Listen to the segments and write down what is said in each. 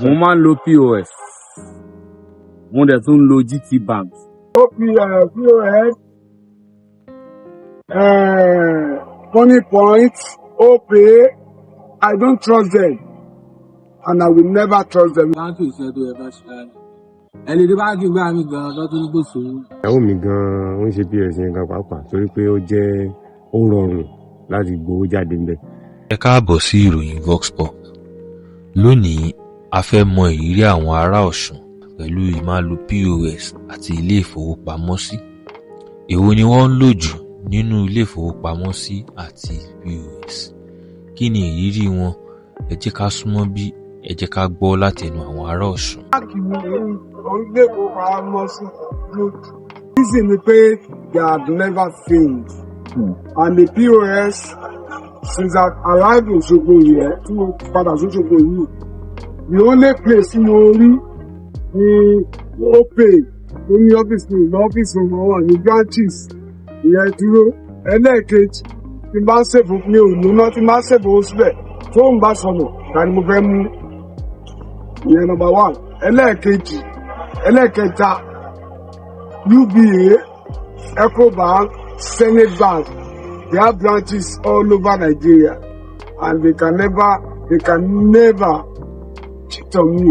Mo máa ń lo POS, mo dẹ̀ tún ń lo GT Bank. POS, Moniepoint, OPay, I don't trust them and I will never trust them. Báńkì iṣẹ́ tó yẹ ká ṣe lára ẹ lè dé báńkì gbà mí gan-an tó tún ní kò sówó. Ìyàwó mi gan-an ó ń ṣe POS yẹn gan pàápàá torí pé ó jẹ́ ó rọrùn láti gbowó jáde ńbẹ̀. Ẹ káàbọ̀ sí ìròyìn Vox Pop. Lónìí, a fẹ́ mọ ìrírí àwọn ará Ọ̀ṣun pẹ̀lú ìmáa lo POS àti ilé ìfowópamọ́sí. Èwo ni wọ́n ń lò jù nínú ilé ìfowópamọ́sí àti POS? Kí ni ìrírí wọn? Ẹ jẹ́ ká súnmọ́ bí, ẹ jẹ́ ká gbọ́ látẹnu àwọn ará Ọ̀ṣun. Báńkì wo ilé ìfowópamọ́sí lójú? Reason ni pé they have never failed. And the POS, since I arrived in Òṣogbo here, tí mo padà sí Òṣogbo yìí, the only place tí mo rí ní OPay tó ní ọ́fíìsì ní ìlú ọ́fíìsì wọn wà ní branches ìyẹn dúró. Ẹlẹ́ẹ̀kejì, tí n bá ń save, mi ò lóná, tí n bá ń save owó síbẹ̀, tó ń bá sọnù, ta ni mo fẹ́ mú? Ìyẹn number one. Ẹlẹ́ẹ̀kejì, ẹlẹ́ẹ̀kẹta, UBA, Ecobank, Zenith Bank, they have branches all over Nigeria and they can never cheat on me.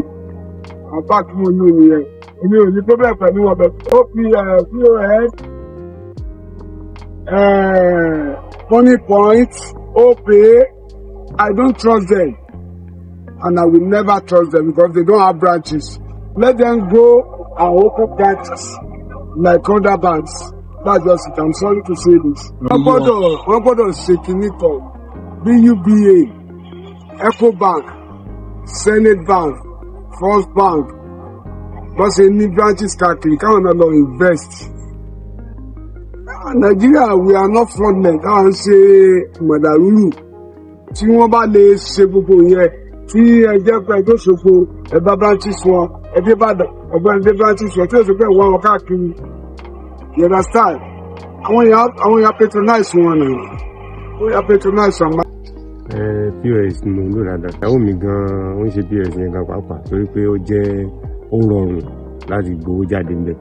Apart mo ní nìyẹn, èmi ò ní problem pẹ̀lú wọn bẹ́ẹ̀. POS, Moniepoint, OPay, I don't trust them and I will never trust them because they don't have branches. Let them go and open branches like other banks. That's just it. I'm sorry to say this. Wọ́n gbọ́dọ̀ ṣe kinní kan bí UBA, Ecobank, Zenith Bank, First Bank bọ́n ṣe ní branches káàkiri, káwọn náà lọ invest. Nàìjíríà, we are not fraudulent. Táwọn ń ṣe mọ̀dàrúrù, tí wọ́n bá lè ṣe gbogbo yẹn, tí ẹ jẹ́ pé ẹgbẹ́ Òṣogbo, ẹ bá branches wọn, ẹ dé Ìbàdàn, ẹgbẹ́ dé branches wọn, tí ó sì pé wọ́n wọn káàkiri, you understand? Àwọn èèyàn patronize wọn náà, àwọn èèyàn patronize wọn. POS ni mo ń lò dáadáa. Ìyàwó mi gan-an ó ń ṣe POS yẹn gan pàápàá torí pé ó jẹ́ ó rọrùn láti gbowó jáde ńbẹ̀.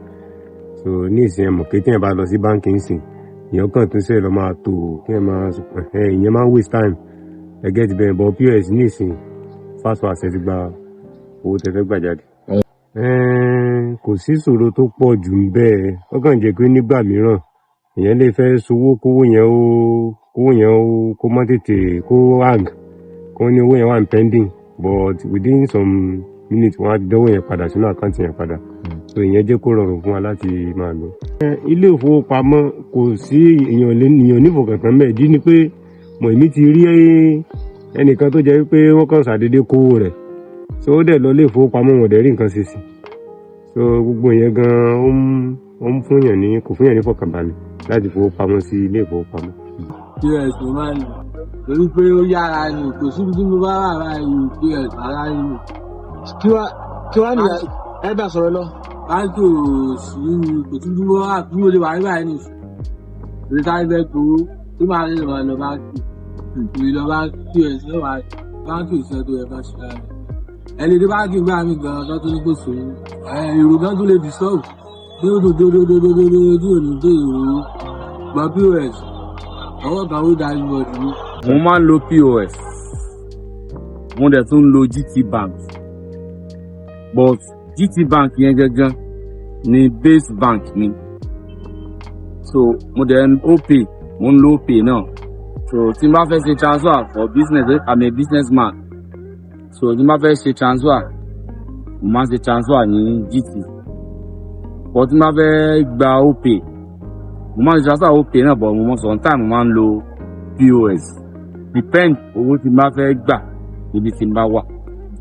So ní ìsìn, ẹ mọ̀ pé téèyàn bá lọ sí báńkì ńsìn, èèyàn kàn tún ṣe lọ máa tò kí ẹ máa ẹ ìyẹn máa ń waste time, ẹ get bẹ́ẹ̀? But POS ní ìsìn, fast fast, ẹ ti gba owó tẹ fẹ́ gbà jáde. Kò sí ìṣòro tó pọ̀ jù ń bẹ́ẹ̀. Ó kàn jẹ́ pé nígbà mìíràn, èèyàn lè fẹ́ sowó, kówó yẹn ó kó má tètè kó hang, kó ní owó yẹn wà ní pending, but within some minutes, wọ́n á ti dánwó yẹn padà sínú àkáǹtì yẹn padà. So ìyẹn jẹ́ kó rọrùn fún wa láti máa lò. Ilé ìfowópamọ́, kò sí èèyàn lè èèyàn nífọ̀kàntán mẹ́ẹ̀. Ìdí ni pé mọ̀ èmi ti rí ẹnìkan tó jẹ́ wípé wọ́n kàn ṣàdédé kówó rẹ̀, so ó dẹ̀ lọ ilé ìfowópamọ́, wọn ò dẹ̀ rí nǹkan ṣe sí. So gbogbo yẹn gan ó ń fún yàn ní, kò fún yàn ní fọkànbalẹ̀ láti fowópamọ́ sí ilé ìfowópamọ́. POS ló máa ń lò torí pé ó yára ni. Kò síbi tí mo bá wà báyìí, POS rárá ni. Kí wá ní ẹ bá sọ̀rọ̀ lọ. Báńkì ò sí, kò sí bí mo wà, bí mo lè wà nígbà yẹn nìyí. Torí káyọ̀ fẹ́ gbowó tí màá lè lọ lọ báńkì, ìlú lọ báńkì, POS ló wà. Báńkì iṣẹ́ tó yẹ ká ṣe lára ẹ lè dé báńkì gbà mí gan-an tó tún ní kò sówó. Èrò gan tún lè disturb bí ó dòdò dòdò dòdò dòdò tí ò ní dé èrò gba POS, ọwọ́ kan ó darí bọ̀dù ní. Mo máa ń lo POS, mo dẹ̀ tún ń lo GT Bank, but GT Bank yẹn gangan ni base bank mi. So mo dẹ̀ ń OPay, mo ń lo OPay náà. So tí n bá fẹ́ ṣe transfer for business, I'm a businessman, so tí n bá fẹ́ ṣe transfer, mo máa ń ṣe transfer ní GT, but tí n bá fẹ́ gba OPay, mo máa ń ṣe transfer OPay náà, but mo mọ sometimes mo máa ń lo POS, depend owó tí n bá fẹ́ gbà níbi tí n bá wà.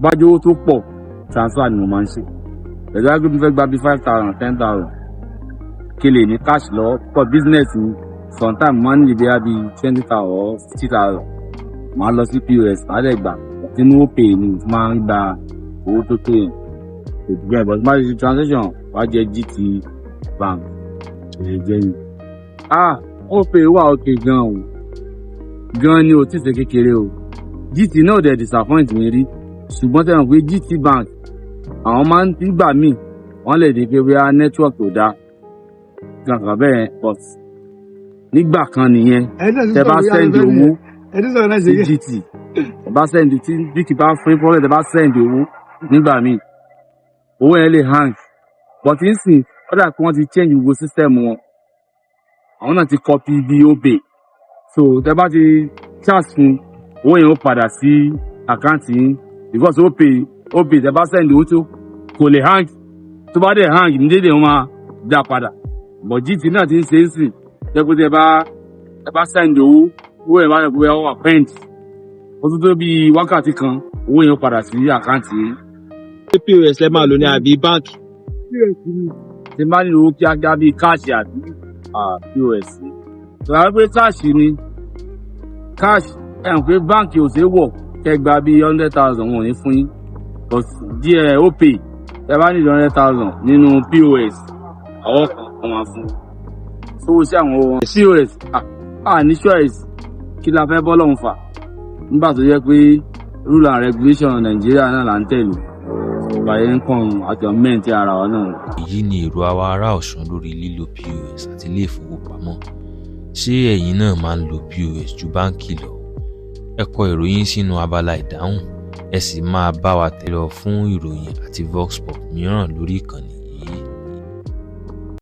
Bá jẹ́ owó tó pọ̀, transfer ni mo máa ń ṣe. Pẹ̀lú àgbẹ̀ mo fẹ́ gba bí 5,000, 10,000, kí lè ní cash lọ for business mi. Sometimes mo máa ń ní ìdí bí 20,000 or 50,000, màá lọ sí POS, màá dẹ̀ gbà. Sínú OPay ni mo máa ń gba owó tó tó yẹn, kò jù bẹ́ẹ̀. But tí bá ṣe transaction, wàá jẹ́ GT Bank, èyí jẹ́ yìí. Ah, OPay wà okay gan o, gan ni o, tí ì ṣe kékeré o. GT náà dẹ̀ disappoint mi rí. Ṣùgbọ́n tẹ́ mọ̀ pé GT Bank, àwọn máa ń nígbà míì, wọ́n lè di pé bóyá network ò dáa kankan bẹ́ẹ̀, but nígbà kan nìyẹn. Tẹ́ bá send owó Ẹni sọ̀rọ̀ náà sí ṣe. GT, tẹ́ bá send, tí GT bá fún problem, tẹ́ bá send owó nígbà míì, owó yẹn lè hang. But nísìn, ó dà pé wọ́n ti change gbogbo system wọn, àwọn náà ti copy bí Opay. So tẹ́ bá ti charge fún owó yẹn, ó padà sí account yín, because Opay, tẹ́ bá send owó, tó kò lè hang. Tó bá dẹ̀ hang ní dédé, wọn máa dá padà. But GT náà ti ń ṣe é sìn jẹ́ pé tẹ́ bá send owó, owó yẹn bá yẹ pé ó wà pend, ó tún tó bí wákàtí kan, owó yẹn ó padà sí account yín. POS lẹ máa lò ní àbí báǹkì? Tí n bá nílò owó kíákíá bíi cash àbí POS, tọ́lá pé cash ni cash, ẹ̀ ń pé báǹkì ò ṣeé wọ̀ kẹ́ gba bíi 100,000, wọn ò ní fún yín. But díẹ̀ Opay, ẹ bá nílò 100,000 nínú POS, àwọn kan kan máa fún sówó sí àwọn owó wọn. POS ní choice. Kí la fẹ́ bọ́ lọ́hùn fà nígbà tó jẹ́ pé rule and regulation Nàìjíríà náà là ń tẹ̀lé báyẹn ń kàn àjọ mẹ́ǹtì ara wa náà. Èyí ni èrò àwa ará Ọ̀ṣun lórí lílo POS àti ilé ìfowópamọ́. Ṣé ẹ̀yin náà máa ń lo POS ju báǹkì lọ? Ẹ kọ èrò yín sínú abala ìdáhùn, ẹ sì máa bá wa tẹ̀lé lọ fún ìròyìn àti vox pop mìíràn lórí ìkànnì.